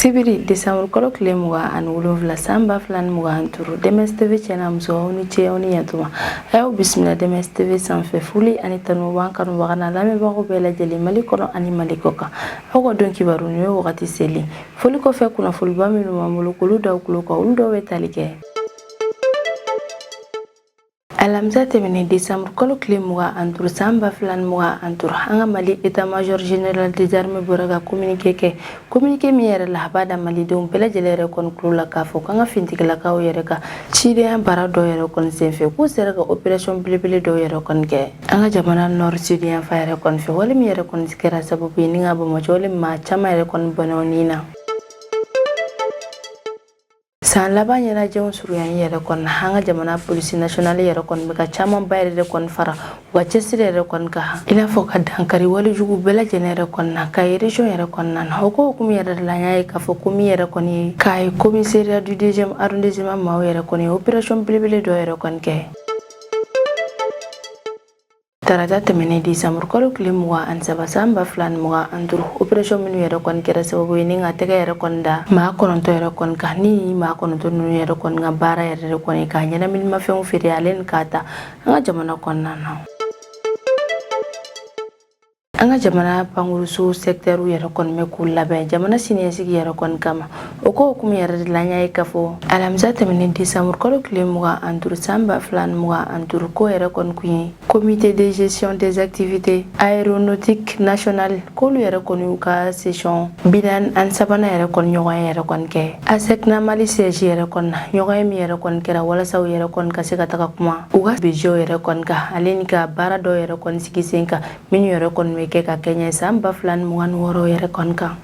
Sibiri, desanburu kalo tile 27, san 2025, DMS TV cɛ n'a muso, aw ni ce, aw ni yantuma. A y'aw bisimila DMS TV sanfɛ. Foli ani tanu b'an kanubaga n'a lamɛnbagaw bɛɛ lajɛlen, Mali kɔnɔ ani Mali kɔ kan. Aw ka don kibaru, nin ye wagati selen. Foli kɔfɛ, kunnafoniba minnu b'an bolo k'olu da aw tulo kan, olu dɔw bɛ tali kɛ: Alamisa tɛmɛnen, desanburu kalo tile 25, san 2025, an ka Mali état major général des armées bɔra ka communiqué kɛ, communiqué min yɛrɛ la, a b'a da malidenw bɛɛ lajɛlen yɛrɛ kɔni tulo la k'a fɔ k'an ka finitigilakaw yɛrɛ ka cidenya baara dɔw yɛrɛ kɔni senfɛ, k'u sera ka opération belebele dɔw yɛrɛ kɔni kɛ an ka jamana nord sud yanfan yɛrɛ kɔni fɛ, wale min yɛrɛ kɔni kɛra sababu ye ni ka banbaanciwale maa caman yɛrɛ kɔni bɔnɛ ni na. San laban ɲɛnajɛw surunyani yɛrɛ kɔni, an ka jamana police nationale yɛrɛ kɔni bɛ ka camanba yɛrɛ de kɔni fara u ka cɛsiri yɛrɛ kɔni kan, i n'a fɔ ka dankari walejugu bɛɛ lajɛlen yɛrɛ kɔni na Kayi région yɛrɛ kɔnɔna na. O ko hukumu yɛrɛ de la, an y'a ye k'a fɔ ko min yɛrɛ kɔni ye Kayi commissariat du deuxième arrondissement maaw yɛrɛ kɔni ye opération belebele dɔ yɛrɛ kɔni kɛ tarata tɛmɛnen, desanburu kalo tile 23, san 2025. Opération minnu yɛrɛ kɔni kɛra sababu ye ni ka tɛgɛ yɛrɛ kɔni da maa 9 yɛrɛ kɔni kan, ni maa 9 ninnu yɛrɛ kɔni ka baara yɛrɛ de kɔni ka ɲɛnaminimafɛnw feere ale ni k'a ta an ka jamana kɔnɔna na. An ka jamana pankuruso secteur yɛrɛ kɔni bɛ k'u labɛn jamana siniɲɛsigi yɛrɛ kɔni kama. O ko hukumu yɛrɛ de la, an y'a ye k'a fɔ alamisa tɛmɛnen, desanburu kalo tile 25, san 2025, ko yɛrɛ kɔni kun ye comité de gestion des activités aéronautiques nationales, k'olu yɛrɛ kɔni y'u ka session 43nan yɛrɛ kɔni ɲɔgɔn ye yɛrɛ kɔni kɛ ASECNA Mali siège yɛrɛ kɔni na. Ɲɔgɔn ye min yɛrɛ kɔni kɛra walasa u yɛrɛ kɔni ka se ka taga kuma u ka budget yɛrɛ kɔni kan, ale ni ka baara dɔw yɛrɛ kɔni sigi sen kan minnu yɛrɛ kɔni bɛ kɛ ka kɛɲɛ san 2026 yɛrɛ kɔni kan.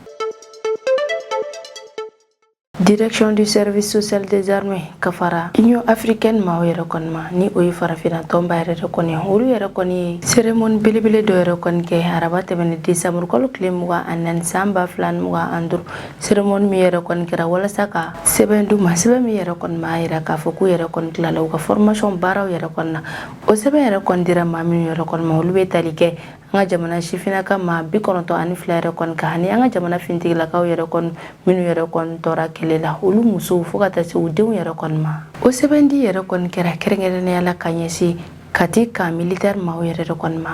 Direction du service social des armées ka fara Union africaine maaw yɛrɛ kɔni ma, ni o ye farafinna tɔnba yɛrɛ de kɔni ye, olu yɛrɛ kɔni ye cérémonie belebele dɔ yɛrɛ kɔni kɛ araba tɛmɛnen, desanburu kalo tile 24, san 2025. Cérémonie min yɛrɛ kɔni kɛra walasa ka sɛbɛn d'u ma, sɛbɛn min yɛrɛ kɔni b'a yira k'a fɔ k'u yɛrɛ kɔni tilala u ka formation baaraw yɛrɛ kɔni na. O sɛbɛn yɛrɛ kɔni dira maa minnu yɛrɛ kɔni ma, olu bɛ tali kɛ an ka jamana sifinnaka maa 92 yɛrɛ kɔni kan, ani an ka jamana finitigilakaw yɛrɛ kɔni minnu yɛrɛ kɔni tɔra kɛlɛ la, olu musow fo ka taa se u denw yɛrɛ kɔni ma. O sɛbɛndi yɛrɛ kɔni kɛra kɛrɛnkɛrɛnnenya la ka ɲɛsin Kati camp militaire maaw yɛrɛ de kɔni ma.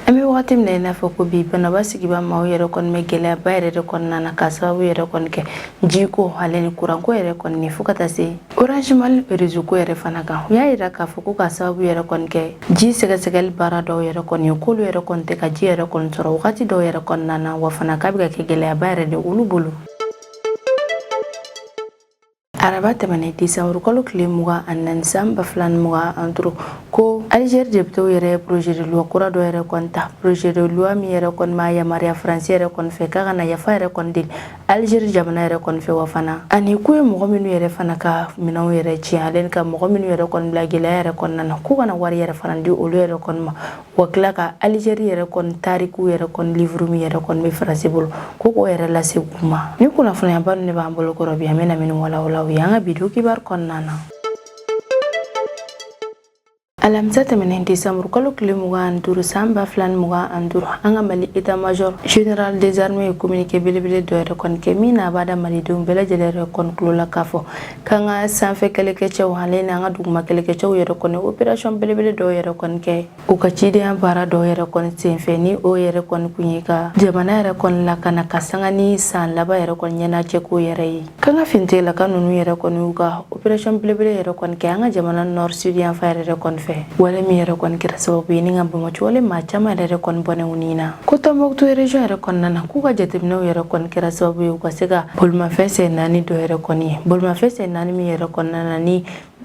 An bɛ wagati min na i n'a fɔ ko bi, Banaba sigiba maaw yɛrɛ kɔni bɛ gɛlɛyaba yɛrɛ de kɔnɔna na, ka sababu yɛrɛ kɔni kɛ jiko ale ni kuranko yɛrɛ kɔni, fo ka taa se Orange Mali réseau ko yɛrɛ fana kan. U y'a yira k'a fɔ ko ka sababu yɛrɛ kɔni kɛ ji sɛgɛsɛgɛli baara dɔw yɛrɛ kɔni ye, k'olu yɛrɛ kɔni tɛ ka ji yɛrɛ kɔni sɔrɔ wagati dɔw yɛrɛ kɔnɔna na, wa fana k'a bɛ ka kɛ gɛlɛyaba yɛrɛ de olu bolo. Araba tɛmɛnen, desanburu kalo tile 24, san 2025, ko Algérie députéw yɛrɛ ye projet de loi kura dɔ yɛrɛ kɔni ta, projet de loi min yɛrɛ kɔni b'a yamaruya Faransi yɛrɛ kɔni fɛ k'a ka na yafa yɛrɛ kɔni deli Algérie jamana yɛrɛ kɔni fɛ, wa fana ani k'u ye mɔgɔ minnu yɛrɛ fana ka minɛnw yɛrɛ tiɲɛ, ale ni ka mɔgɔ minnu yɛrɛ kɔni bila gɛlɛya yɛrɛ kɔnɔna na, k'u kana wari yɛrɛ fana di olu yɛrɛ kɔni ma, wa tila ka Algérie yɛrɛ kɔni tariku yɛrɛ kɔni livre min yɛrɛ kɔni bɛ Faransi bolo, ko k'o yɛrɛ lase u ma. Ni kunnafoniyaba ninnu de b'an bolo kɔrɔ bi, an bɛna minnu walawala u ye an ka bi don kibaru kɔnɔna na. Alamisa tɛmɛnen, desanburu kalo tile 25, san 2025, an ka Mali état major général des armées ye communiqué belebele dɔ yɛrɛ kɔni kɛ min n'a b'a da malidenw bɛɛ lajɛlen yɛrɛ kɔni tulo la k'a fɔ k'an ka sanfɛ kɛlɛkɛcɛw ale ni an ka duguma kɛlɛkɛcɛw yɛrɛ kɔni opération belebele dɔw yɛrɛ kɔni kɛ u ka cidenya baara dɔw yɛrɛ kɔni senfɛ, ni o yɛrɛ kɔni kun ye ka jamana yɛrɛ kɔni lakana ka sanga ni san laban yɛrɛ kɔni ɲɛnajɛko yɛrɛ ye. K'an ka finitigilaka ninnu yɛrɛ kɔni y'u ka opération belebele yɛrɛ kɔni kɛ an ka jamana nord sud yanfan yɛrɛ kɔni fɛ, wale min yɛrɛ kɔni kɛra sababu ye ni ka banbaanciwale maa caman yɛrɛ kɔni bɔnɛ u ni na. Ko Tɔnbɔkutu région yɛrɛ kɔnɔna na, k'u ka jateminɛw yɛrɛ kɔni kɛra sababu ye u ka se ka bolimafɛn sen naani dɔ yɛrɛ kɔni ye, bolimafɛn sen naani min yɛrɛ kɔnɔna na ni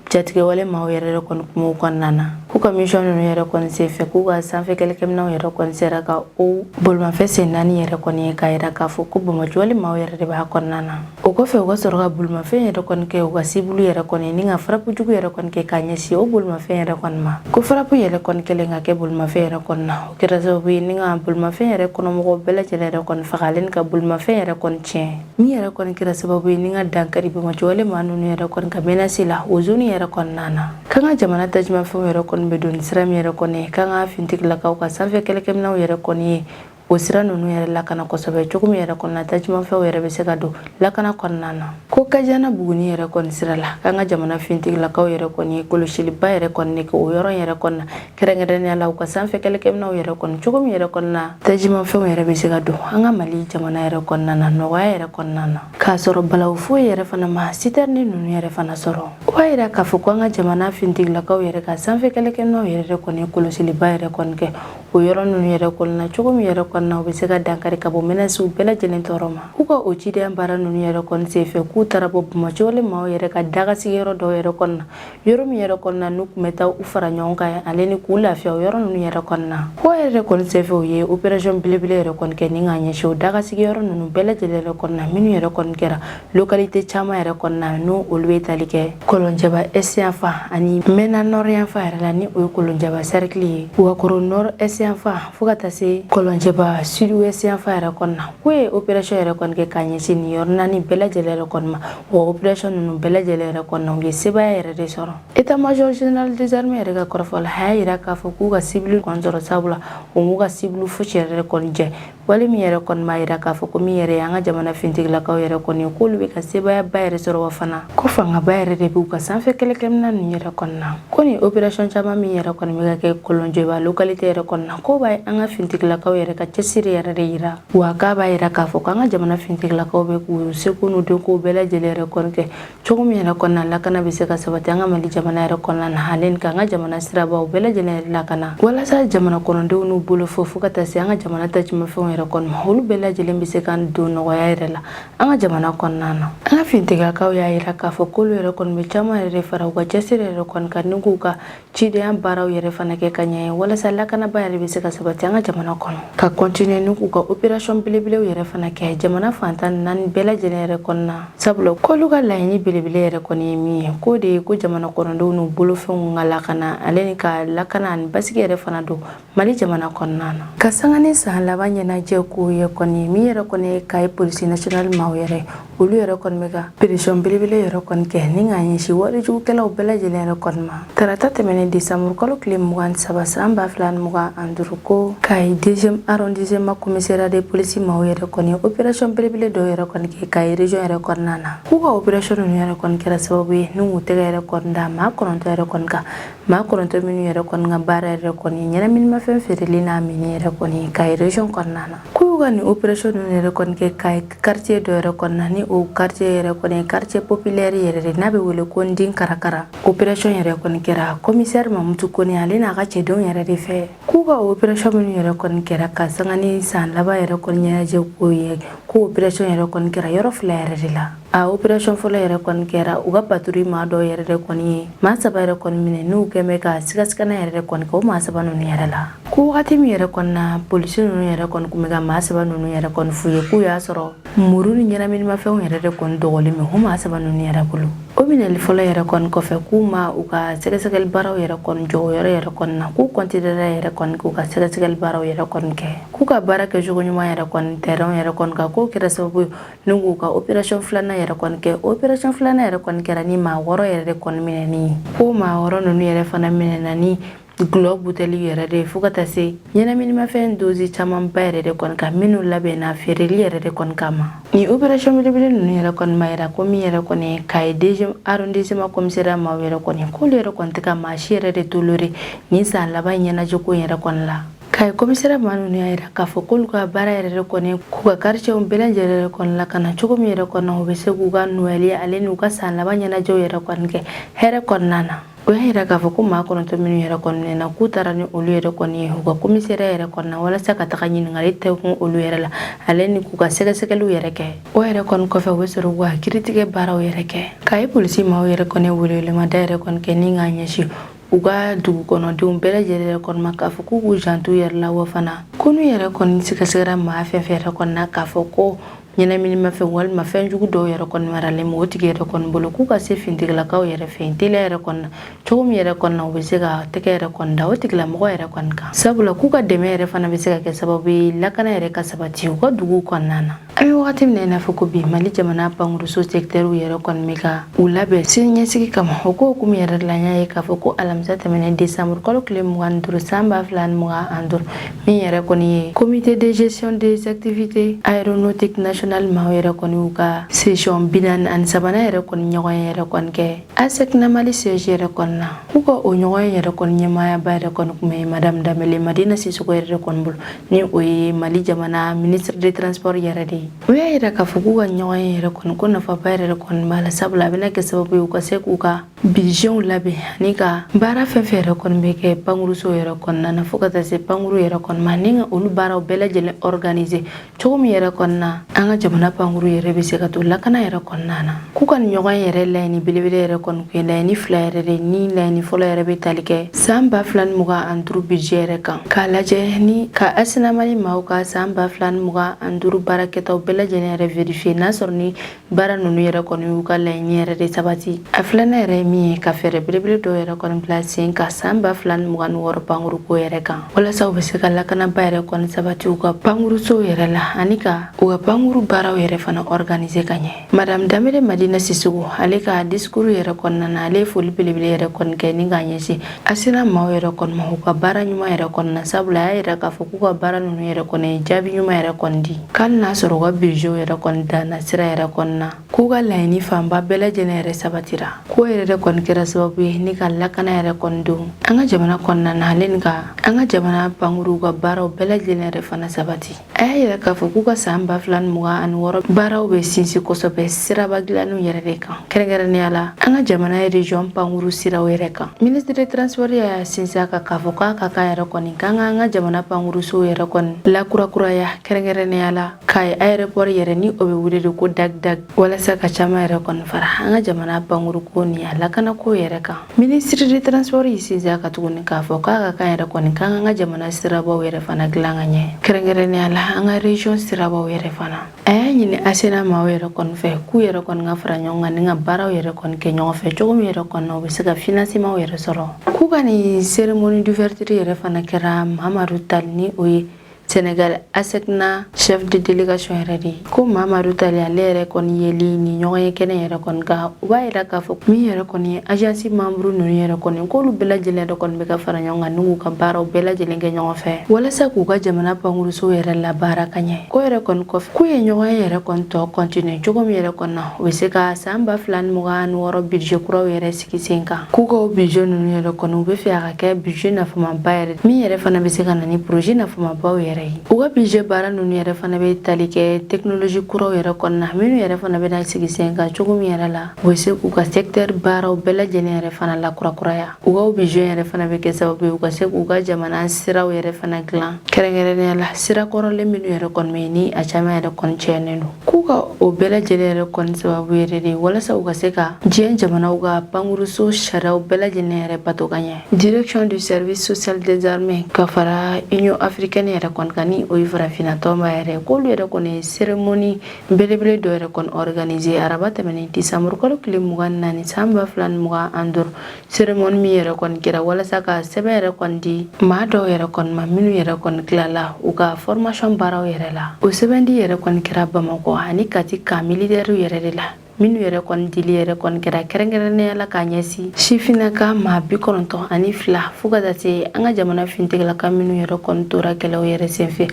jatigɛwale maaw yɛrɛ kɔni kumaw kɔnɔna na. K'u ka mission ninnu yɛrɛ kɔni senfɛ, k'u ka sanfɛ kɛlɛkɛminɛnw yɛrɛ kɔni sera ka o bolimafɛn sen naani yɛrɛ kɔni ye, k'a yira k'a fɔ ko banbaanciwale maaw yɛrɛ de b'a kɔnɔna na. O kɔfɛ, u ka sɔrɔ ka bolimafɛn yɛrɛ kɔni kɛ u ka cible yɛrɛ kɔni ni ka frappe jugu yɛrɛ kɔni kɛ k'a ɲɛsin o bolimafɛn yɛrɛ kɔni ma. Ko frappe yɛrɛ kɔni kɛlen ka kɛ bolimafɛn yɛrɛ kɔni na, o kɛra sababu ye ni ka bolimafɛn yɛrɛ kɔnɔmɔgɔw bɛɛ lajɛlen yɛrɛ kɔni faga, ale ni ka bolimafɛn yɛrɛ kɔni tiɲɛ, min yɛrɛ kɔni kɛra sababu ye ni ka dankari banbaanciwale maa ninnu yɛrɛ kɔni ka menace la o zone yɛrɛ kɔnɔna na. K'an ka jamana tajumafɛnw yɛrɛ kɔni bɛ don sira min yɛrɛ kɔni ye, k'an ka finitigilakaw ka sanfɛ kɛlɛkɛminɛnw yɛrɛ kɔni ye O sira ninnu yɛrɛ lakana kosɛbɛ cogo min yɛrɛ kɔnɔna tajimafɛnw yɛrɛ bɛ se ka don lakana kɔnɔna na. Ko Kajana Buguni yɛrɛ kɔni sira la, k'an ka jamana finitigilakaw yɛrɛ kɔni ye kɔlɔsiliba yɛrɛ kɔni kɛ o yɔrɔ yɛrɛ kɔnɔna, kɛrɛnkɛrɛnnenya la u ka sanfɛ kɛlɛkɛminɛnw yɛrɛ kɔni cogo min yɛrɛ kɔnɔna tajimafɛnw yɛrɛ bɛ se ka don an ka Mali jamana yɛrɛ kɔnɔna na nɔgɔya yɛrɛ kɔnɔna na, k'a sɔrɔ balawu foyi yɛrɛ fana ma sitɛrini ninnu yɛrɛ fana sɔrɔ. O b'a yira k'a fɔ ko an ka jamana finitigilakaw yɛrɛ ka sanfɛ kɛlɛkɛminɛnw yɛrɛ kɔni kɔlɔsiliba yɛrɛ kɔni kɛ o yɔrɔ ninnu yɛrɛ kɔnɔna cogo min yɛrɛ kɔnɔna u bɛ se ka dankari ka bɔ menaces bɛɛ lajɛlen tɔɔrɔ ma. K'u ka o cidenya baara ninnu yɛrɛ kɔni senfɛ, k'u taara bɔ banbaanciwale maaw yɛrɛ ka dagasigiyɔrɔ dɔw yɛrɛ kɔnɔna, yɔrɔ min yɛrɛ kɔnɔna n'u tun bɛ taa u fara ɲɔgɔn kan ale ni k'u lafiya o yɔrɔ ninnu yɛrɛ kɔnɔna. K'o yɛrɛ kɔni senfɛ, u ye opération belebele yɛrɛ kɔni kɛ ni k'a ɲɛsin o dagasigiyɔrɔ ninnu bɛɛ lajɛlen yɛrɛ kɔnɔna, minnu yɛrɛ kɔni kɛra localité caman yɛrɛ kɔnɔna, n'o olu bɛ tali kɛ Kɔlɔnjɛba est yanfan ani Mɛna nord yanfan yɛrɛ la, ni o ye Kɔlɔnjɛba cercle ye, Wakoro nord est yanfan, fo ka taa se Kɔlɔnjɛba sud ouest yanfan yɛrɛ kɔnɔna. K'u ye opération yɛrɛ kɔni kɛ k'a ɲɛsin nin yɔrɔ naani bɛɛ lajɛlen yɛrɛ kɔni ma. Wa opération ninnu bɛɛ lajɛlen yɛrɛ kɔnɔna, u ye sebaaya yɛrɛ de sɔrɔ. État major général des armées yɛrɛ ka kɔrɔfɔ la, a y'a yira k'a fɔ k'u ka cible kɔni sɔrɔ, sabula u m'u ka cible fosi yɛrɛ kɔni jɛ. Wale min yɛrɛ kɔni b'a yira k'a fɔ ko min yɛrɛ ye an ka jamana finitigilakaw yɛrɛ kɔni ye, k'olu bɛ ka sebaayaba yɛrɛ sɔrɔ, wa fana ko fangaba yɛrɛ de b'u ka sanfɛ kɛlɛkɛminɛn ninnu yɛrɛ kɔnɔna. Ko nin opération caman min yɛrɛ kɔni bɛ ka kɛ Kɔlɔnjɛba localité yɛrɛ kɔnɔna, k'o b'a an ka finitigilakaw yɛrɛ ka cɛsiri yɛrɛ de yira, wa k'a b'a yira k'a fɔ k'an ka jamana finitigilakaw bɛ k'u seko n'u dɔnko bɛɛ lajɛlen yɛrɛ kɔni kɛ cogo min yɛrɛ kɔnɔna lakana bɛ se ka sabati an ka Mali jamana yɛrɛ kɔnɔna na, ale ni k'an ka jamana sirabaw bɛɛ lajɛlen yɛrɛ lakana, walasa jamana kɔnɔdenw n'u bolo fo fo ka taa se an ka jamana tajimafɛnw yɛrɛ kɔnɔ ma, olu bɛɛ lajɛlen bɛ se ka don nɔgɔya yɛrɛ la an ka jamana kɔnɔna na. An ka finitigilakaw y'a yira k'a fɔ k'olu yɛrɛ kɔni bɛ caman yɛrɛ de fara u ka cɛsiri yɛrɛ kɔni kan ni k'u ka cidenya baaraw yɛrɛ fana kɛ ka ɲɛ, walasa lakanaba yɛrɛ bɛ se ka sabati an ka jamana kɔnɔ, ka continuer ni k'u ka opération belebelew yɛrɛ fana kɛ jamana fan 14 bɛɛ lajɛlen yɛrɛ kɔnɔna, sabula k'olu ka laɲini belebele yɛrɛ kɔni ye min ye, k'o de ye ko jamana kɔnɔdenw n'u bolofɛnw ka lakana, ale ni ka lakana ani basigi yɛrɛ fana don Mali jamana kɔnɔna na. Ka sanga ni san laban ɲɛnajɛ ko ye kɔni, min yɛrɛ kɔni ye Kayi police nationale maaw yɛrɛ, olu yɛrɛ kɔni bɛ ka pression belebele yɛrɛ kɔni kɛ ni k'a ɲɛsin walejugukɛlaw bɛɛ lajɛlen yɛrɛ kɔni ma. Tarata tɛmɛnen décembre kalo tile 23 san 2025, ko Kayi deuxième arrondissement commissariat de police maaw yɛrɛ kɔni opération belebele dɔw yɛrɛ kɔni kɛ Kayi région yɛrɛ kɔnɔna na. K'u ka opération ninnu yɛrɛ kɔni kɛra sababu ye ni k'u tɛgɛ yɛrɛ kɔni da maa 9 yɛrɛ kɔni kan, maa 9 minnu yɛrɛ kɔni ka baara yɛrɛ kɔni ɲɛnaminimafɛn feereli n'a minni yɛrɛ kɔni Kayi région kɔnɔna na. K'u y'u ka nin opération ninnu yɛrɛ kɔni kɛ Kayi quartier dɔ yɛrɛ kɔnɔna, ni o quartier yɛrɛ kɔni quartier populaire yɛrɛ de n'a bɛ wele ko Ndin Karakara. Opération yɛrɛ kɔni kɛra commissaire Mamutu Kone ale n'a ka cɛdenw yɛrɛ de fɛ. K'u ka opération minnu yɛrɛ kɔni kɛra ka sanga ni san laban yɛrɛ kɔni ɲɛnajɛ ko ye, ko opération yɛrɛ kɔni kɛra yɔrɔ fila yɛrɛ de la. A opération fɔlɔ yɛrɛ kɔni kɛra u ka patrouille maa dɔw yɛrɛ de kɔni ye maa saba yɛrɛ kɔni minɛ, n'u kɛn bɛ ka sigasigana yɛrɛ de kɔni kɛ o maa saba ninnu yɛrɛ la. Ko wagati min yɛrɛ kɔni na polisi ninnu yɛrɛ kɔni tun bɛ ka maa saba ninnu yɛrɛ kɔni fouiller, k'u y'a sɔrɔ muru ni ɲɛnaminimafɛnw yɛrɛ de kɔni dogolen bɛ o maa saba ninnu yɛrɛ bolo. O minɛli fɔlɔ yɛrɛ kɔni kɔfɛ, k'u ma u ka sɛgɛsɛgɛli baaraw yɛrɛ kɔni jɔ o yɔrɔ yɛrɛ kɔni na, k'u continuera yɛrɛ kɔni k'u ka sɛgɛsɛgɛli baaraw yɛrɛ kɔni kɛ, k'u ka baara kɛcogo ɲuman yɛrɛ kɔni terrain yɛrɛ kɔni kan, k'o kɛra sababu ye ni k'u ka opération filanan yɛrɛ kɔni kɛ. Opération filanan yɛrɛ kɔni kɛra ni maa 6 yɛrɛ de kɔni minɛni ye. Ko maa 6 ninnu yɛrɛ fana minɛna ni dɔlɔ butɛli yɛrɛ de, fo ka taa se ɲɛnaminimafɛn dosi camanba yɛrɛ de kɔni kan, minnu labɛnna feereli yɛrɛ de kɔni kama. Ni opération belebele ninnu yɛrɛ kɔni ma yira ko min yɛrɛ kɔni Kayi deuxième arrondissement commissariat maaw yɛrɛ kɔni, k'olu yɛrɛ kɔni tɛ ka maa si yɛrɛ de tolérer nin san laban ɲɛnajɛko yɛrɛ kɔni la. Kayi commissariat maa ninnu y'a yira k'a fɔ k'olu ka baara yɛrɛ de kɔni k'u ka quartier bɛɛ lajɛlen yɛrɛ kɔni lakana cogo min yɛrɛ kɔnɔ, u bɛ se k'u ka Noël ale n'u ka san laban ɲɛnajɛw yɛrɛ kɔni kɛ hɛrɛ kɔnɔna na. O y'a yira k'a fɔ ko maa 9 minnu yɛrɛ kɔni minɛna, k'u taara ni olu yɛrɛ kɔni ye u ka commissariat yɛrɛ kɔnɔna, walasa ka taga ɲininkali tɛkun olu yɛrɛ la, ale ni k'u ka sɛgɛsɛgɛliw yɛrɛ kɛ. O yɛrɛ kɔni kɔfɛ, u bɛ sɔrɔ k'u ka kiiritigɛ baaraw yɛrɛ kɛ. Kayi polisi maaw yɛrɛ kɔni welewelemada yɛrɛ kɔni kɛ ni k'a ɲɛsin u ka dugu kɔnɔdenw bɛɛ lajɛlen yɛrɛ kɔni ma, k'a fɔ k'u k'u janto u yɛrɛ la, wa fana ko n'u yɛrɛ kɔni sigasɛgɛra maa fɛn fɛn yɛrɛ kɔni na k'a fɔ ko Ɲɛnaminimafɛn walima fɛn jugu dɔw yɛrɛ kɔni maralen b'o tigi yɛrɛ kɔni bolo, k'u ka se finitigilakaw yɛrɛ fɛ yen teliya yɛrɛ kɔni na, cogo min yɛrɛ kɔni na u bɛ se ka tɛgɛ yɛrɛ kɔni da o tigilamɔgɔ yɛrɛ kɔni kan, sabula k'u ka dɛmɛ yɛrɛ fana bɛ se ka kɛ sababu ye lakana yɛrɛ ka sabati u ka duguw kɔnɔna na. An bɛ wagati min na i n'a fɔ ko bi, Mali jamana pankuruso secteurw yɛrɛ kɔni bɛ ka u labɛn siniɲɛsigi kama. O ko hukumu yɛrɛ la, an y'a ye k'a fɔ ko alamisa tɛmɛnen, décembre kalo tile 25 san 2025, min yɛrɛ kɔni ye Comité de gestion des activités aéronautiques nationales maaw yɛrɛ kɔni y'u ka session 43nan yɛrɛ kɔni ɲɔgɔn yɛrɛ kɔni kɛ ASECNA Mali siège yɛrɛ kɔni na. K'u ka o ɲɔgɔn yɛrɛ kɔni ɲɛmaayaba yɛrɛ kɔni tun bɛ Madame Danbele Madina Sisoko yɛrɛ kɔni bolo, ni o ye Mali jamana ministre de transport yɛrɛ de ye. U y'a yira k'a fɔ k'u ka ɲɔgɔn yɛrɛ kɔni ko nafaba yɛrɛ kɔni b'a la, sabula a bɛna kɛ sababu ye u ka se k'u ka budgetw labɛn ani ka baara fɛn fɛn yɛrɛ kɔni bɛ kɛ pankuruso yɛrɛ kɔnɔna na, fo ka taa se pankuru yɛrɛ kɔni ma, ni ka olu baaraw bɛɛ lajɛlen organiser cogo min yɛrɛ kɔnɔna na an ka jamana pankuru yɛrɛ bɛ se ka to lakana yɛrɛ kɔnɔna na. K'u ka nin ɲɔgɔn yɛrɛ laɲini belebele yɛrɛ kɔni kun ye laɲini fila yɛrɛ de ni laɲini fɔlɔ yɛrɛ bɛ tali kɛ san 2025 budget yɛrɛ kan, k'a lajɛ ni ka ASECNA Mali maaw ka san 2025 baarakɛtaw bɛɛ lajɛlen yɛrɛ vérifier, n'a sɔrɔ ni baara ninnu yɛrɛ kɔni y'u ka laɲini yɛrɛ de sabati. A filanan yɛrɛ ye min ye, ka fɛɛrɛ belebele dɔw yɛrɛ kɔni bila sen kan san 2026 pankuruko yɛrɛ kan, walasa u bɛ se ka lakanaba yɛrɛ kɔni sabati u ka pankurusow yɛrɛ la ani ka u ka pankuru baaraw yɛrɛ fana organiser ka ɲɛ. Madame Danbele Madina Sisoko, ale ka discours yɛrɛ kɔnɔna na, ale ye foli belebele yɛrɛ kɔni kɛ ni k'a ɲɛsin ASECNA maaw yɛrɛ kɔni ma u ka baara ɲuman yɛrɛ kɔni na, sabula a y'a yira k'a fɔ k'u ka baara ninnu yɛrɛ kɔni ye jaabi ɲuman yɛrɛ kɔni di, k'ali n'a sɔrɔ u ka budget yɛrɛ kɔni danna sira yɛrɛ kɔni na, k'u ka laɲini fanba bɛɛ lajɛlen yɛrɛ sabatira. K'o yɛrɛ de kɔni kɛra sababu ye ni ka lakana yɛrɛ kɔni don an ka jamana kɔnɔna na, ale ni ka an ka jamana pankuruw ka baaraw bɛɛ lajɛlen yɛrɛ fana sabati. A y'a yira k'a fɔ k'u ka san 2026 baaraw bɛ sinsin kosɛbɛ siraba dilanniw yɛrɛ de kan, kɛrɛnkɛrɛnnenya la an ka jamana région pankuru siraw yɛrɛ kan. Ministre de transport y'a sinsin a kan k'a fɔ k'a ka kan yɛrɛ kɔni k'an k'an ka jamana pankurusow yɛrɛ kɔni lakurakuraya, kɛrɛnkɛrɛnnenya la Kayi aéroport yɛrɛ, ni o bɛ wele de ko Dag Dag, walasa ka caman yɛrɛ kɔni fara an ka jamana pankuruko ni a lakanako yɛrɛ kan. Ministre de transport y'i sinsin a kan tuguni k'a fɔ k'a ka kan yɛrɛ kɔni k'an k'an ka jamana sirabaw yɛrɛ fana dilan ka ɲɛ, kɛrɛnkɛrɛnnenya la an ka région sirabaw yɛrɛ fana. A y'a ɲini ASECNA maaw yɛrɛ kɔni fɛ k'u yɛrɛ kɔni ka fara ɲɔgɔn kan ni ka baaraw yɛrɛ kɔni kɛ ɲɔgɔn fɛ, cogo min yɛrɛ kɔni na u bɛ se ka financement yɛrɛ sɔrɔ. K'u ka nin cérémonie d'ouverture yɛrɛ fana kɛra Mamadu Tall, ni o ye Sénégal ASECNA chef de délégation yɛrɛ de ye. Ko Mamadu Tall, ale yɛrɛ kɔni yeli ni ɲɔgɔn ye kɛnɛ yɛrɛ kɔni kan, u b'a yira k'a fɔ min yɛrɛ kɔni ye agence membre ninnu yɛrɛ kɔni, k'olu bɛɛ lajɛlen yɛrɛ kɔni bɛ ka fara ɲɔgɔn kan ni k'u ka baaraw bɛɛ lajɛlen kɛ ɲɔgɔn fɛ walasa k'u ka jamana pankurusow yɛrɛ labaara ka ɲɛ. Ko yɛrɛ kɔni kɔfɛ, k'u ye ɲɔgɔn ye yɛrɛ kɔni tɔ continuer cogo min yɛrɛ kɔni na u bɛ se ka san 2026 budget kuraw yɛrɛ sigi sen kan. K'u ka o budget ninnu yɛrɛ kɔni, u bɛ fɛ a ka kɛ budget nafamaba yɛrɛ min yɛrɛ fana bɛ se ka na ni projet nafamabaw yɛrɛ ye. U ka budget baara ninnu yɛrɛ fana bɛ tali kɛ technologie kuraw yɛrɛ kɔnɔna minnu yɛrɛ fana bɛna sigi sen kan, cogo min yɛrɛ la u bɛ se k'u ka secteur baaraw bɛɛ lajɛlen yɛrɛ fana lakurakuraya. U ka budget yɛrɛ fana bɛ kɛ sababu ye u ka se k'u ka jamana siraw yɛrɛ fana dilan, kɛrɛnkɛrɛnnenya la sira kɔrɔlen minnu yɛrɛ kɔni bɛ yen, ni a caman yɛrɛ kɔni tiɲɛnen don. K'u ka o bɛɛ lajɛlen yɛrɛ kɔni sababu yɛrɛ de ye walasa u ka se ka diɲɛ jamanaw ka pankuruso sariyaw bɛɛ lajɛlen yɛrɛ bato ka ɲɛ. Direction du service social des armées ka fara Union africaine yɛrɛ kɔni kan, ni o ye farafinna tɔnba yɛrɛ, k'olu yɛrɛ kɔni ye cérémonie belebele dɔ yɛrɛ kɔni organiser araba tɛmɛnen, décembre kalo tile 24 san 2025. Cérémonie min yɛrɛ kɔni kɛra walasa ka sɛbɛn yɛrɛ kɔni di maa dɔw yɛrɛ kɔni ma minnu yɛrɛ kɔni tilala u ka formation baaraw yɛrɛ la. O sɛbɛn di yɛrɛ kɔni kɛra Bamakɔ ani Kati camp militaire yɛrɛ de la, minnu yɛrɛ kɔni dili yɛrɛ kɔni kɛra kɛrɛnkɛrɛnnenya la k'a ɲɛsin sifinnaka maa 92, fo ka taa se an ka jamana finitigilaka minnu yɛrɛ kɔni tora kɛlɛw yɛrɛ senfɛ,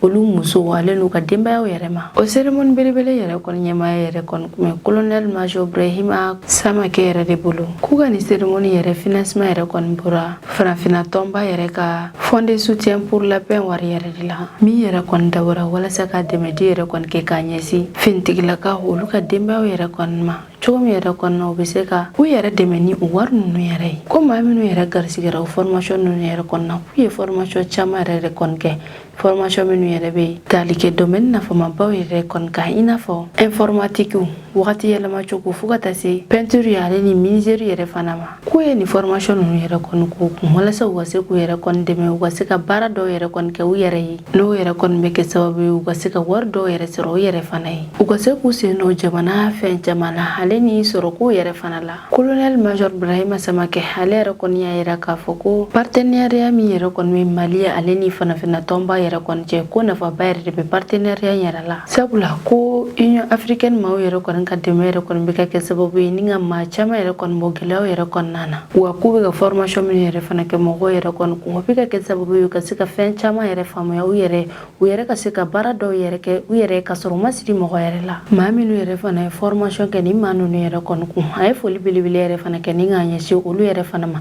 olu musow ale n'u ka denbayaw yɛrɛ ma. O cérémonie belebele yɛrɛ kɔni ɲɛmaaya yɛrɛ kɔni kun bɛ colonel major Ibrahima Samakɛ yɛrɛ de bolo. K'u ka nin cérémonie yɛrɛ financement yɛrɛ kɔni bɔra farafinna tɔnba yɛrɛ ka fonds de soutien pour la paix wari yɛrɛ de la, min yɛrɛ kɔni dabɔra walasa ka dɛmɛdi yɛrɛ kɔni kɛ k'a ɲɛsin finitigilaka olu ka denbayaw yɛrɛ kɔni ma, cogo min yɛrɛ kɔnɔna u bɛ se ka u yɛrɛ dɛmɛ ni u wari ninnu yɛrɛ ye. Ko maa minnu yɛrɛ garisigɛra o formation ninnu yɛrɛ kɔnɔna, k'u ye formation caman yɛrɛ de kɔni kɛ. Formation minnu yɛrɛ bɛ tali kɛ domaine nafamabaw yɛrɛ kɔni kan, i n'a fɔ informatique, wagati yɛlɛma cogo, fo ka taa se peinture ale ni menuiserie yɛrɛ fana ma. K'u ye nin formation ninnu yɛrɛ kɔni k'u kun walasa u ka se k'u yɛrɛ kɔni dɛmɛ, u ka se ka baara dɔw yɛrɛ kɔni kɛ u yɛrɛ ye, n'o yɛrɛ kɔni bɛ kɛ sababu ye u ka se ka wari dɔw yɛrɛ sɔrɔ u yɛrɛ fana ye, u ka se k'u sen don jamana fɛn caman na ale ni sɔrɔko yɛrɛ fana la. Colonel Major Brahima Samakɛ, ale yɛrɛ kɔni y'a yira k'a fɔ ko partenariat min yɛrɛ kɔni bɛ Mali ale ni farafinna tɔnba yɛrɛ kɔni cɛ, ko nafaba yɛrɛ de bɛ partenariat yɛrɛ la, sabula ko Union africaine maaw yɛrɛ kɔni ka dɛmɛ yɛrɛ kɔni bɛ ka kɛ sababu ye ni ka maa caman yɛrɛ kɔni bɔ gɛlɛyaw yɛrɛ kɔnɔna na. Wa k'u bɛ ka formation minnu yɛrɛ fana kɛ mɔgɔw yɛrɛ kɔni kun, o bɛ ka kɛ sababu ye ka se ka fɛn caman yɛrɛ faamuya u yɛrɛ, u yɛrɛ ka se ka baara dɔw yɛrɛ kɛ u yɛrɛ ka sɔrɔ u ma siri mɔgɔ yɛrɛ la. Maa minnu yɛrɛ fana ye formation kɛ ni maa ninnu yɛrɛ kɔni kun, a ye foli belebele yɛrɛ fana kɛ ni k'a ɲɛsin olu yɛrɛ fana ma,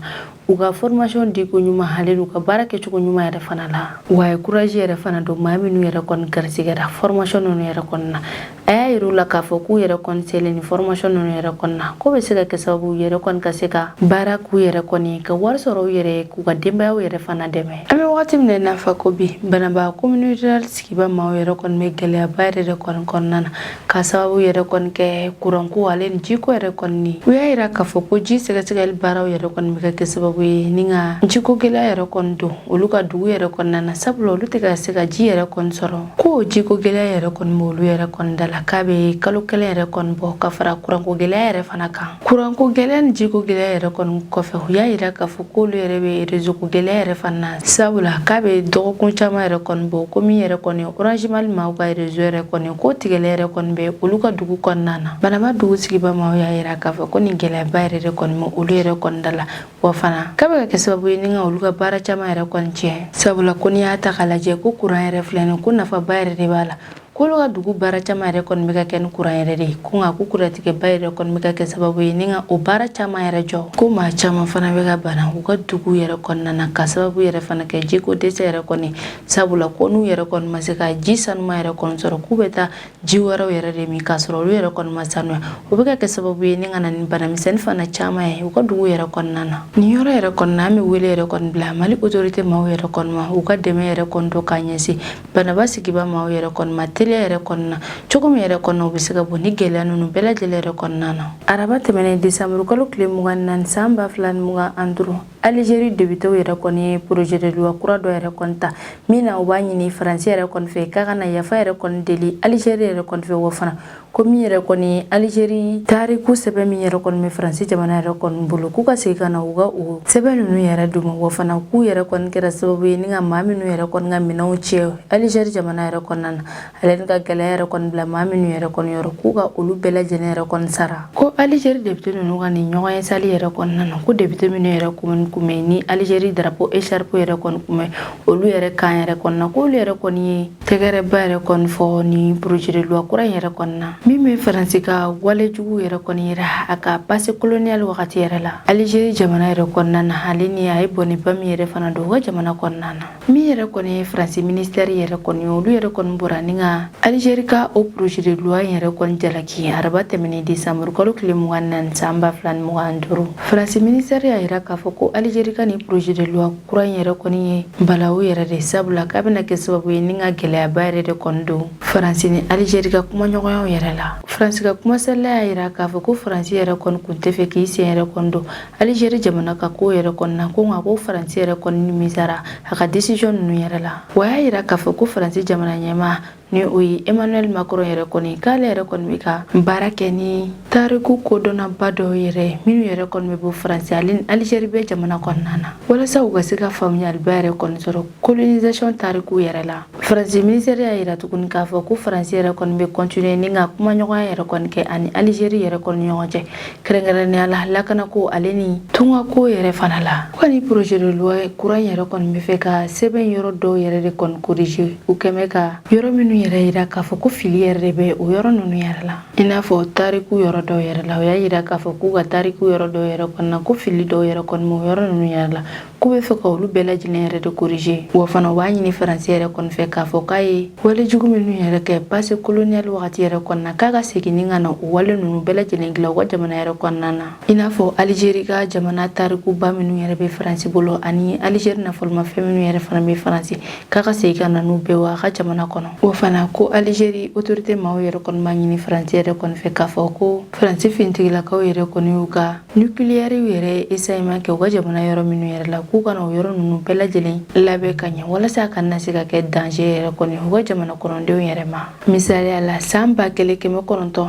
u ka formation diko ɲuman ale n'u ka baara kɛcogo ɲuman yɛrɛ fana la. Wa a ye courage yɛrɛ fana don maa minnu yɛrɛ kɔni garisigɛra formation ninnu yɛrɛ kɔni na. A y'a yir'u la k'a fɔ k'u yɛrɛ kɔni selen ni formation ninnu yɛrɛ kɔni na, k'o bɛ se ka kɛ sababu u yɛrɛ kɔni ka se ka baara k'u yɛrɛ kɔni, ka wari sɔrɔ u yɛrɛ ye, k'u ka denbayaw yɛrɛ fana dɛmɛ. An bɛ wagati min na i n'a fɔ ko bi, Banaba commune rurale sigiba maaw yɛrɛ kɔni bɛ gɛlɛyaba yɛrɛ de kɔni kɔnɔna na, ka sababu yɛrɛ kɔni kɛ kuranko ale ni jiko yɛrɛ kɔni. U y'a yira k'a fɔ ko ji sɛgɛsɛgɛli baaraw yɛrɛ kɔni bɛ ka kɛ sababu ye ni ka jiko gɛlɛya yɛrɛ kɔni don olu ka dugu yɛrɛ kɔnɔna na, sabula olu tɛ ka se ka ji yɛrɛ kɔni sɔrɔ. Ko jiko gɛlɛya yɛrɛ kɔni b'olu yɛrɛ kɔni da la k'a bɛ kalo 1 yɛrɛ kɔni bɔ, ka fara kuranko gɛlɛya yɛrɛ fana kan. Kuranko gɛlɛya ni jiko gɛlɛya yɛrɛ kɔni kɔfɛ, u y'a yira k'a fɔ k'olu yɛrɛ bɛ réseau ko gɛlɛya yɛrɛ fana na, sabula k'a bɛ dɔgɔkun caman yɛrɛ kɔni bɔ ko min yɛrɛ kɔni Orange Mali maaw ka réseau yɛrɛ kɔni ko tigɛlɛ yɛrɛ kɔni bɛ olu ka dugu kɔnɔna na. Banaba dugu sigiba maaw y'a yira k'a fɔ ko nin gɛlɛyaba yɛrɛ de kɔni bɛ olu yɛrɛ kɔni da la, wa fana k'a bɛ ka kɛ sababu ye ni ka olu ka baara caman yɛrɛ kɔni tiɲɛ, sabula ko n'i y'a ta k'a lajɛ ko kuran yɛrɛ filɛ nin ko nafaba yɛrɛ de b'a la, k'olu ka dugu baara caman yɛrɛ kɔni bɛ ka kɛ ni kuran yɛrɛ de ye. Ko nka ko kurantigɛba yɛrɛ kɔni bɛ ka kɛ sababu ye ni ka o baara caman yɛrɛ jɔ, ko maa caman fana bɛ ka bana u ka dugu yɛrɛ kɔnɔna na, ka sababu yɛrɛ fana kɛ jiko dɛsɛ yɛrɛ kɔni, sabula ko n'u yɛrɛ kɔni ma se ka ji sanuma yɛrɛ kɔni sɔrɔ, k'u bɛ taa ji wɛrɛw yɛrɛ de min k'a sɔrɔ olu yɛrɛ kɔni ma sanuya. O bɛ ka kɛ sababu ye ni ka na ni banamisɛnnin fana caman ye u ka dugu yɛrɛ kɔnɔna na. Nin yɔrɔ yɛrɛ kɔnɔna, an bɛ wele yɛrɛ kɔni bila Mali autorité maaw yɛrɛ kɔni ma, u ka dɛmɛ yɛrɛ kɔni don k'a ɲɛsin Banaba sigiba maaw yɛrɛ kɔni ma teliya yɛrɛ kɔni na, cogo min yɛrɛ kɔnɔ u bɛ se ka bɔ ni gɛlɛya ninnu bɛɛ lajɛlen yɛrɛ kɔnɔna na. Araba tɛmɛnen, desanburu kalo tile 24 san 2025, Algérie députéw yɛrɛ kɔni ye projet de loi kura dɔ yɛrɛ kɔni ta, min na u b'a ɲini Faransi yɛrɛ kɔni fɛ k'a ka na yafa yɛrɛ kɔni deli Algérie yɛrɛ kɔni fɛ. Wa fana ko min yɛrɛ kɔni Algérie tariku sɛbɛn min yɛrɛ kɔni bɛ Faransi jamana yɛrɛ kɔni bolo, k'u ka segin ka na u ka o sɛbɛn ninnu yɛrɛ d'u ma. Wa fana k'u yɛrɛ kɔni kɛra sababu ye ni ka maa minnu yɛrɛ kɔni ka minɛnw tiɲɛ Algérie jamana yɛrɛ kɔnɔna na, ale ni ka gɛlɛya yɛrɛ kɔni bila maa minnu yɛrɛ kɔni yɔrɔ, k'u ka olu bɛɛ lajɛlen yɛrɛ kɔni sara. Ko Algérie député ninnu ka nin ɲɔgɔn ye sali yɛrɛ kɔnɔna na, ko député minnu yɛrɛ kɔni kun bɛ ni Algérie drapeau écharpe yɛrɛ kɔni kun bɛ olu yɛrɛ kan yɛrɛ kɔni na, k'olu yɛrɛ kɔni ye tɛgɛrɛba yɛrɛ kɔni fɔ ni projet de loi kura in yɛrɛ kɔni na, min bɛ Faransi ka wale jugu yɛrɛ kɔni yira a ka passé colonial wagati yɛrɛ la Algérie jamana yɛrɛ kɔnɔna na, ale ni a ye bɔnɛba min yɛrɛ fana don u ka jamana kɔnɔna na. Min yɛrɛ kɔni ye Faransi ministère yɛrɛ kɔni ye, olu yɛrɛ kɔni bɔra ni ka Algérie ka o projet de loi in yɛrɛ kɔni jalaki araba tɛmɛnen, décembre kalo tile 24 san 2025. Faransi ministère y'a yira k'a fɔ ko Algérie ka nin projet de loi kura in yɛrɛ kɔni ye balawu yɛrɛ de, sabula k'a bɛna kɛ sababu ye ni ka gɛlɛyaba yɛrɛ de kɔni don Faransi ni Algérie ka kumaɲɔgɔnyaw yɛrɛ la. Faransi ka kumasala y'a yira k'a fɔ ko Faransi yɛrɛ kɔni kun tɛ fɛ k'i sen yɛrɛ kɔni don Algérie jamana ka ko yɛrɛ kɔni na, ko nka ko Faransi yɛrɛ kɔni nimisara a ka décision ninnu yɛrɛ la. Wa y'a yira k'a fɔ ko Faransi jamana ɲɛmaa, ni o ye Emmanuel Macron yɛrɛ kɔni, k'ale yɛrɛ kɔni bɛ ka baara kɛ ni tariku kodɔnnaba dɔw yɛrɛ minnu yɛrɛ kɔni bɛ bɔ Faransi ale ni Algérie bɛɛ jamana kɔnɔna na, walasa u ka se ka faamuyaliba yɛrɛ kɔni sɔrɔ colonisation tariku yɛrɛ la. Faransi ministère y'a yira tuguni k'a fɔ ko Faransi yɛrɛ kɔni bɛ continuer ni ka kumaɲɔgɔnya yɛrɛ kɔni kɛ ani Algérie yɛrɛ kɔni ɲɔgɔn cɛ, kɛrɛnkɛrɛnnenya la lakanako ale ni tungako yɛrɛ fana la. Ko ni projet de loi kura in yɛrɛ kɔni bɛ fɛ ka sɛbɛn yɔrɔ dɔw yɛrɛ de kɔni corriger, u kɛmɛ ka yɔrɔ minnu yɛrɛ yira k'a fɔ ko fili yɛrɛ de bɛ o yɔrɔ ninnu yɛrɛ la, i n'a fɔ tariku yɔrɔ dɔw yɛrɛ la. O y'a yira k'a fɔ k'u ka tariku yɔrɔ dɔw yɛrɛ kɔni na, ko fili dɔw yɛrɛ kɔni bɛ o yɔrɔ ninnu yɛrɛ la, k'u bɛ fɛ ka olu bɛɛ lajɛlen yɛrɛ de corriger. Wa fana u b'a ɲini Faransi yɛrɛ kɔni fɛ ka k'a fɔ k'a ye wale jugu minnu yɛrɛ kɛ passé colonial wagati yɛrɛ kɔnɔna, k'a ka segin ni ka na o wale ninnu bɛɛ lajɛlen dilan u ka jamana yɛrɛ kɔnɔna na, i n'a fɔ Alizeri ka jamana tarikuba minnu yɛrɛ bɛ Faransi bolo ani Alizeri nafolomafɛn minnu yɛrɛ fana bɛ Faransi, k'a ka segin ka na n'u bɛɛ wa a ka jamana kɔnɔ. O fana ko Alizeri autorité maaw yɛrɛ kɔni b'a ɲini Faransi yɛrɛ kɔni fɛ k'a fɔ ko Faransi finitigilakaw yɛrɛ kɔni y'u ka nucléaire yɛrɛ enseignement kɛ u ka jamana yɔrɔ minnu yɛrɛ la, k'u ka na o yɔrɔ ninnu bɛɛ lajɛlen labɛn ka ɲɛ walasa a kana se ka kɛ danger yɛrɛ kɔni u ka jamana kɔnɔdenw yɛrɛ ma. Misaliya la, san 1960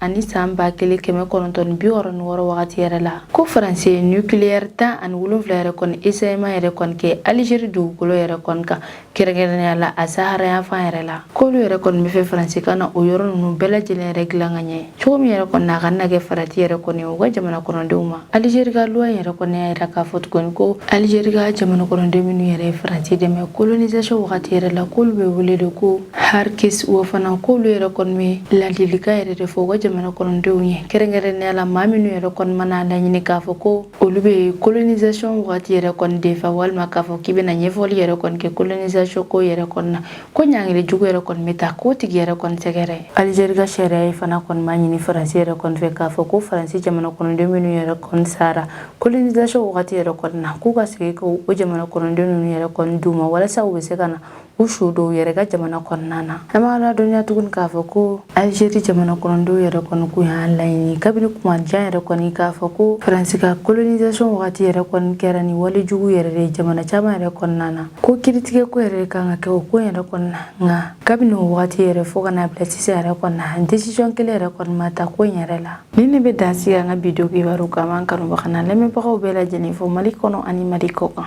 ani san 1966 wagati yɛrɛ la, ko Faransi ye nucléaire 17 yɛrɛ kɔni enseignement yɛrɛ kɔni kɛ Alizeri dugukolo yɛrɛ kɔni kan, kɛrɛnkɛrɛnnenya la a Sahara yanfan yɛrɛ la. K'olu yɛrɛ kɔni bɛ fɛ Faransi ka na o yɔrɔ ninnu bɛɛ lajɛlen yɛrɛ dilan ka ɲɛ cogo min yɛrɛ kɔni na, a kana kɛ farati yɛrɛ kɔni u ka jamana kɔnɔdenw ma. Alizeri ka loi yɛrɛ kɔni y'a yira k'a fɔ tuguni ko Alizeri ka jamana kɔnɔden minnu yɛrɛ ye Faransi dɛmɛ colonisation wagati yɛrɛ la, k'olu bɛ wele de ko harkis. Wa fana k'olu yɛrɛ kɔni bɛ ladilikan yɛrɛ de fɔ u ka jamana kɔnɔdenw ye, kɛrɛnkɛrɛnnenya la maa minnu yɛrɛ kɔni mana laɲini k'a fɔ ko olu bɛ colonisation wagati yɛrɛ kɔni défend, walima k'a fɔ k'i bɛna ɲɛfɔli yɛrɛ kɔni kɛ colonisation ko yɛrɛ kɔni na, ko ɲangili jugu yɛrɛ kɔni bɛ ta k'o tigi yɛrɛ kɔni sɛgɛrɛ. Alizeri ka sariya ye fana kɔni b'a ɲini Faransi yɛrɛ kɔni fɛ k'a fɔ ko Faransi jamana kɔnɔden minnu yɛrɛ kɔni sara colonisation wagati yɛrɛ kɔni na, k'u ka segin k'o jamana kɔnɔden ninnu yɛrɛ kɔni d'u ma walasa u bɛ se ka na u su don u yɛrɛ ka jamana kɔnɔna na. An b'a ladɔnniya tuguni k'a fɔ ko Alizeri jamana kɔnɔdenw yɛrɛ kɔni kun y'a laɲini kabini kuma jan yɛrɛ kɔni k'a fɔ ko Faransi ka colonisation wagati yɛrɛ kɔni kɛra ni wale jugu yɛrɛ de ye jamana caman yɛrɛ kɔnɔna na, ko kiritigɛ ko yɛrɛ kan ka kɛ o ko yɛrɛ kɔni na. Nka kabini o wagati yɛrɛ fo ka n'a bila sisan yɛrɛ kɔni na, décision kelen yɛrɛ kɔni ma ta ko in yɛrɛ la. Nin ne bɛ dan sigi an ka bi don kibaru kan. An kanubaga n'an lamɛnbagaw bɛɛ lajɛlen fo Mali kɔnɔ ani Mali kɔ kan.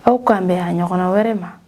Aw k'an bɛn a ɲɔgɔnna wɛrɛ ma.